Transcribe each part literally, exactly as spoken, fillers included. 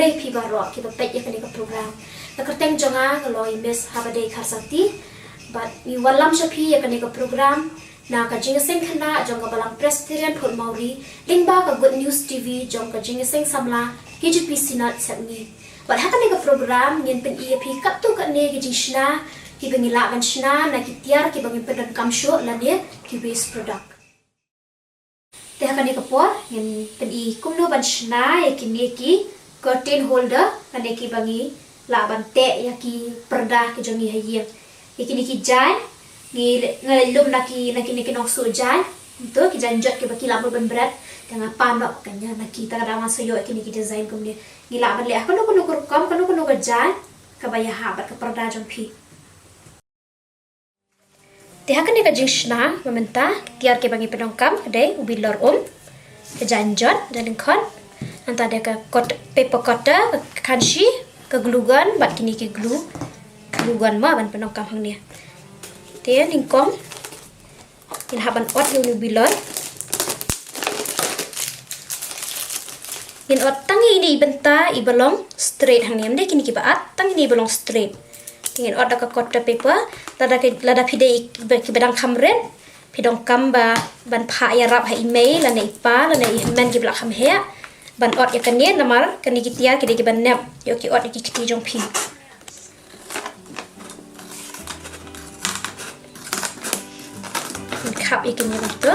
Phi baroh kiba peit ïa kane ka program. Ka kyrteng jong nga ka long i Miss Habadei Kharsati. Bad ngi wallam sha phi ïa kane ka program na ka jingïaseng khynnah jong ka Balang Presbyterian Port Mauri, lyngba ka Good News T V jong ka jingïaseng samla K J P Synod Sepngi. Bad ha kane ka program ngin pyni ïa phi katto katne ki jingshna kiba ngi lah ban shna na ki tiar kiba ngin pyndonkam shuh lane ki waste product. Te ha kane ka por ngin pyni kumno ban shna ïa kine ki curtain holder, kane kiba ngi lah ban teh ïa ki parda ki jong ngi ha ïing. Ïa kine ki jaiñ ngi, nga lum na ki, na kine ki nongsuh jaiñ. To ki jaiñ jot kiba ki lah ban bret. Te nga pan noh kane na ki, te nga dang sa ïoh ïa kine ki design kumne. Ngi lah ban leh ha kano kano ka rukom, kano kano ka jaiñ kaba ïahap bad ka parda jong phi. Te ha kane ka jingshna mynta, ki tiar kiba ngi pyndonkam ka dei u bilor um, ka jaiñ jot, jaiñ lyngkot, nangta dei ka cut-, paper cutter, ka khanshi, ka glue gun bad kine ki glue, glue gun mo ban pyndonkam hangne. Te nyngkong ngin hap ban ot ïa une u bilor. Ngin ot tang ïa ine i bynta iba long straight hangne, ym dei kine kiba at, tang ine iba long straight. Ngin ot da ka cutter paper, lada ki, lada phi dei kiba, kiba dang kham rit, phi donkam ba ban phah ïarap ha i mei lane i pa lane i hynmen kiba la kham heh ban ot ïa kane, namar kane ki tiar ki dei kiba nep ïoh ki ot ïa ki kti jong phi. Khap ïa kine kumto.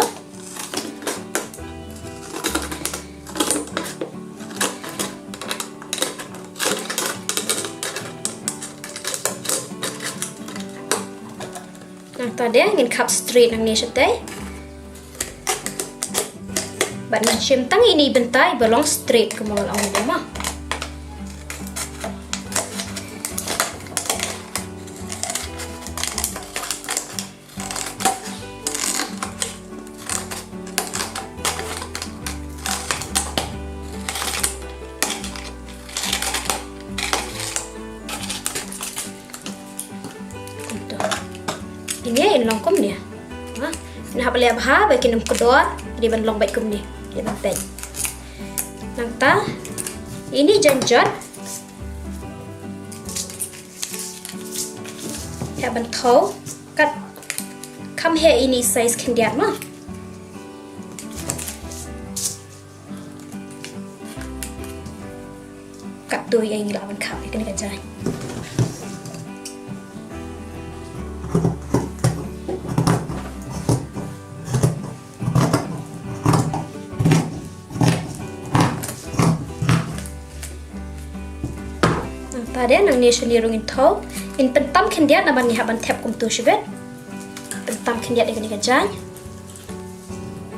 Nangta de ngin khap straight nangne shatei. Bad ngin shim tang ine i bynta iba long straight kumba nga la ong mo. Kumto. Ine in long kumne. Ha? Ngin hap leh bha ba kin ym kdor, dei ban long beit kumne. Dei ban peit. Nangta ine i jaiñ jot. Hap ban thew kat kham heh ine i size khyndiat mo. Katto ïa ngi lah ban khap ïa kane ka jaiñ. Nangta de nangne shane ruh ngin thew. Ngin pyntam khyndiat namar ngi hap ban thep kumto shibit. Pyntam khyndiat ïa kane ka jaiñ.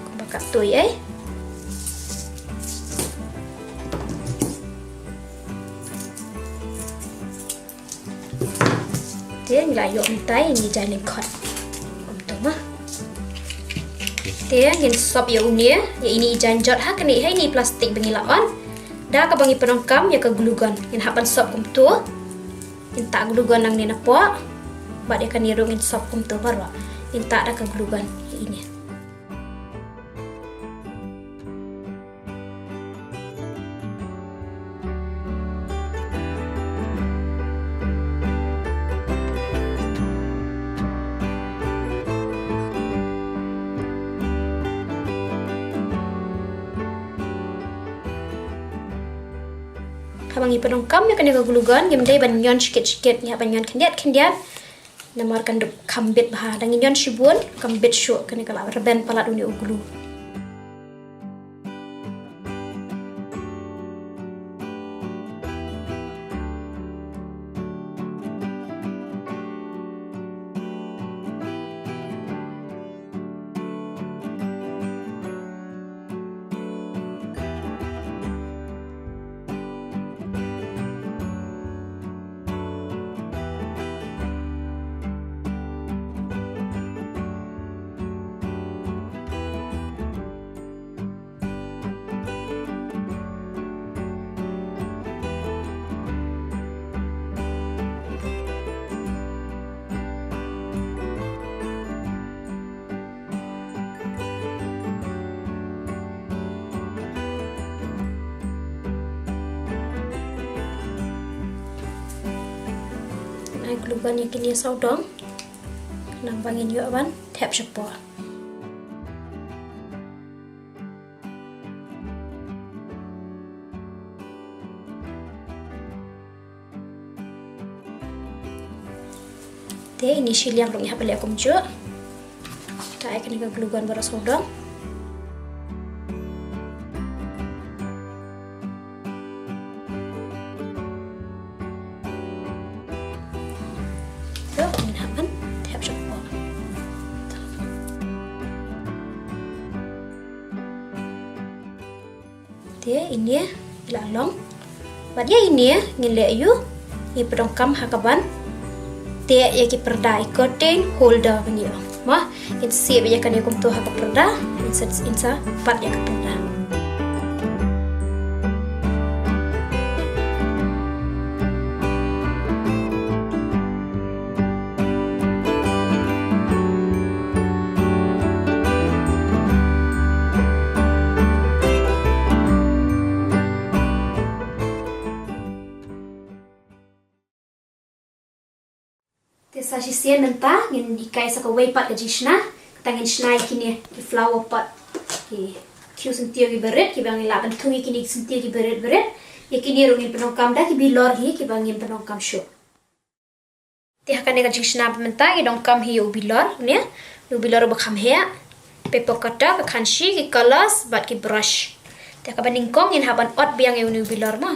Kumba katto ei. Te ngi la ïoh mynta ïa ine i jaiñ lyngkot. Kumto mo. Te ngin sop ïa une, ïa ine i jaiñ jot ha kane, ha ine i plastik ba ngi la on. Da kaba ngi pyndonkam ïa ka glue gun. Ngin hap ban sop kumto. Ngin tah glue gun nangne napoh. Bad ïa kane ruh ngin sop kumto baroh. Ngin tah da ka glue gun ïa ine. Haba ngi pyndonkam ïa kane ka glue gun, ngim dei ban ñion shikit shikit, ngi hap ban ñion khyndiat khyndiat. Namar kan dup kham bit bha, da ngi ñion shibun, kam bit shuh, kane ka la rben palat une u glue. Glue gun ïa kine sawdong. Nang ba ngin ïoh ban thep shapoh. Te ini shiliang ruh ngi hap ban leh kumjuh. Te ai kane ka glue gun baroh sawdong. Te ngin hap ban thep shapoh. Te ine i la long. Bad ïa ine ngin leh ïa u, i pyndonkam ha kaban teh ïa ki pyrda, i curtain holder ban ïa u. Mo, ngin sep ïa kane kumto ha ka pyrda, ngin sa, ngin sa pat ïa ka pyrda. Te sa shisien mynta ngin hikai sa kawei pat ka jingshna. Te ngin shna ïa kine ki flower pot, ki, ki syntiew kiba rit, kiba ngin lah ban thung ïa kine ki syntiew kiba rit ba rit. Ïa kine ruh ngin pyndonkam da ki bilor hi kiba ngin pyndonkam shuh. Te ha kane ka jingshna mynta ngi donkam hi ïa u bilor, ne? U bilor uba kham heh, paper cutter, ka khanshi, ki colors bad ki brush. Te kaba nyngkong ngin hap ban ot biang ïa une u bilor, mo.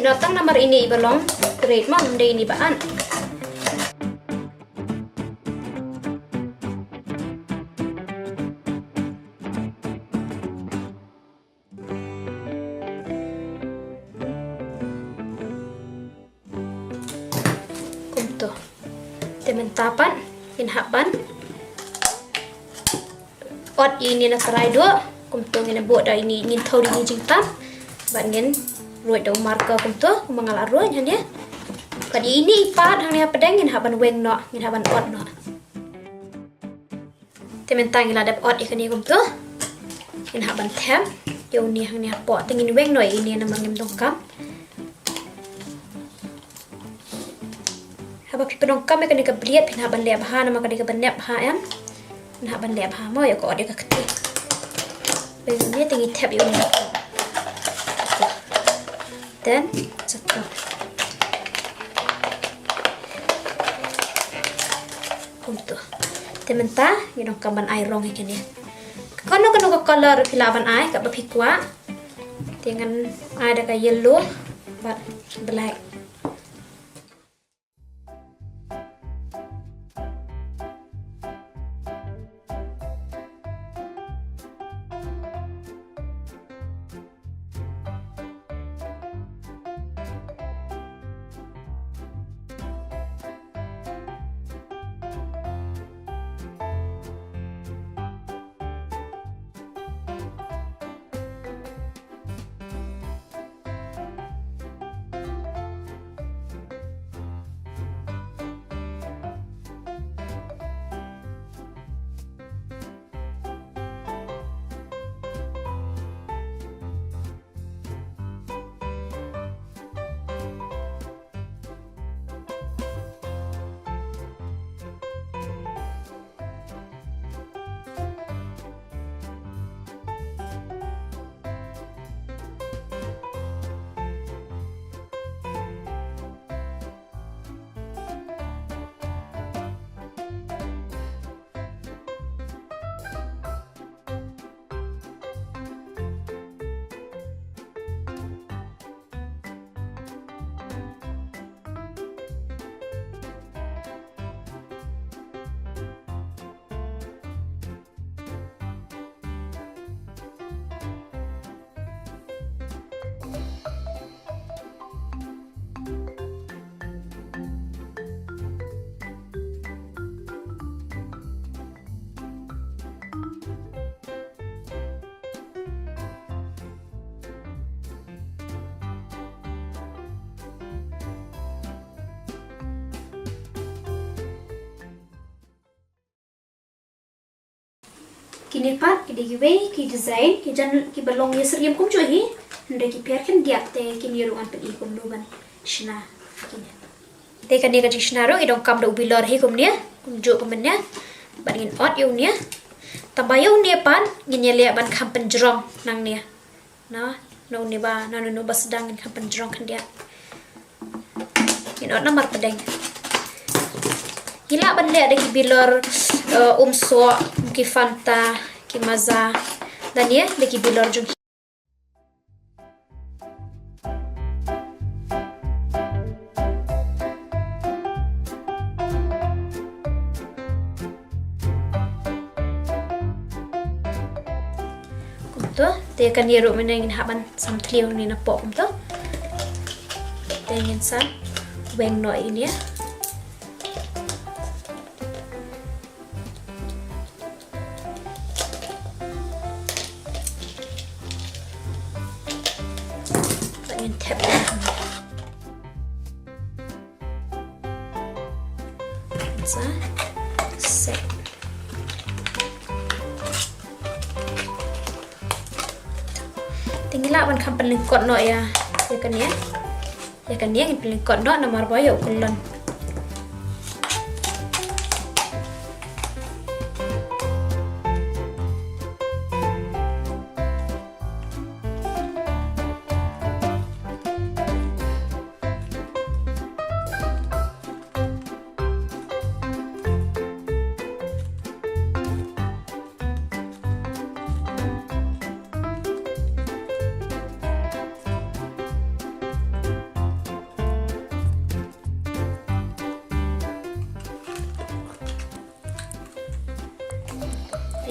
Ïa, tang namar ine iba long, great, mo, ym dei ine iba ant. Kumto. Te mynta pat ngin hap ban ot ïa ine na trai duh. Kumto ngin buh da ine, ngin thaw da ine jingtap. Bad ngin ruid da u marker kumto, kumba nga la ruid hangne. Bad ïa ine i pat hangne hapdeng ngin hap ban weng noh, ngin hap ban ot noh. Te mynta ngi la dep ot ïa kane kumto. Ngin hap ban thep ïa une hangne hapoh. Te ngin weng noh ïa ine namar ngim donkam. Haba phi pyndonkam ïa kane ka blade phin hap ban leh bha namar ka dei kaba nep bha, em. Phin hap ban leh bha mo, ïa ka ot ïa ka kti. Weng ine te ngi thep ïa une hapoh. Then, sa thep. Kumto. Te mynta ngi donkam ban ai rong ïa kane. Kano kano ka color phi lah ban ai kaba phi kwah. Te ngan ai da ka yellow bad black. Kine pat ki dei kiwei ki design ki jan kiba long ïasyriem kumjuh hi. Hynrei ki pher khyndiat, te kine ruh ngan pyni kumno ban shna kine. Te kane ka jingshna ruh i donkam da u bilor hi kumne, kumjuh kumne. Bad ngin ot ïa une. Tang ba ïa une pat ngin ïaleh ban kham pynjrong nangne. Na, na une ba, na une ba sdang ngin kham pynjrong khyndiat. Ngin ot namar pdeng. Ngi lah ban leh da ki bilor, eh, um soh, ki Fanta, ki Maaza. Lane da ki bilor jong Kumto, te kane ruh mynne ngin hap ban sam thliew ne na poh kumto. Te ngin sa weng noh ïa ine. Te ngin thep. Sa set. Te ngi lah ban kham pynlyngkot noh ïa, ïa kane. Ïa kane ngin pynlyngkot noh namar ba ïoh kyllon.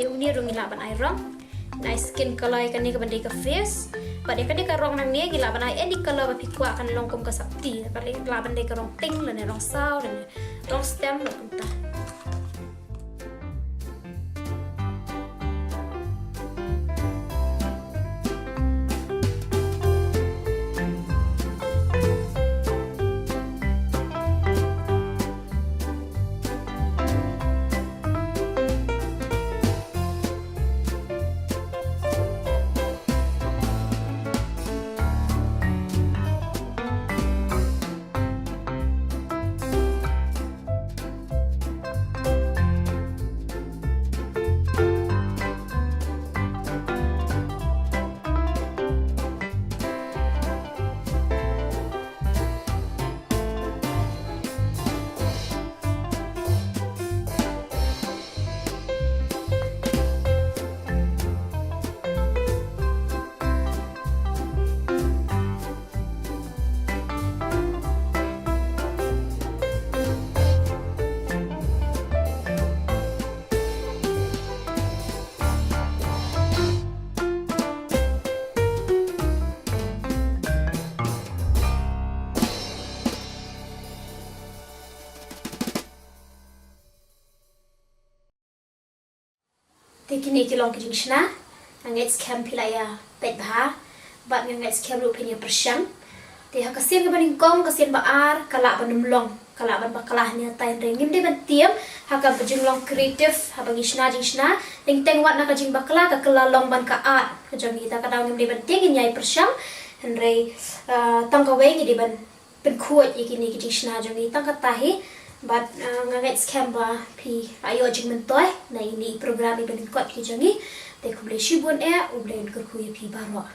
Te une ruh ngi lah ban ai rong. Ngi ai skin color ïa kane ka ban dei ka face. Bad ïa kane ka rong nangne ngi lah ban ai any color ba phi kwah, kan long kum ka sapti. Bad ngi lah ban dei ka rong pink lane rong saw lane rong stem bad kumta. Te kine ki long ki jingshna. Nga ngeit skhem phi la ïa peit bha bad nga ngeit skhem ruh phin ïa pyrshang. Te ha ka sien kaba nyngkong, ka sien ba ar, ka lah ban ym long, ka lah ban bakla, hynrei ngim dei ban tieng ha ka jinglong creative haba ngi shna jingshna. Teng teng wat na ka jingbakla, ka kylla long ban ka art ka jong ngi. Te ka daw ngim dei ban tieng, ngin ïa pyrshang. Hynrei, ah, tang kawei ngi dei ban pynkhuid ïa kine ki jingshna jong ngi tang katta hi. Bad, ah, nga ngeit skhem ba phi la ïoh jingmyntoi na ine i program iba lyngkot ki jong ngi. Te khublei shibun eh, U Blei un kyrkhu ïa phi baroh.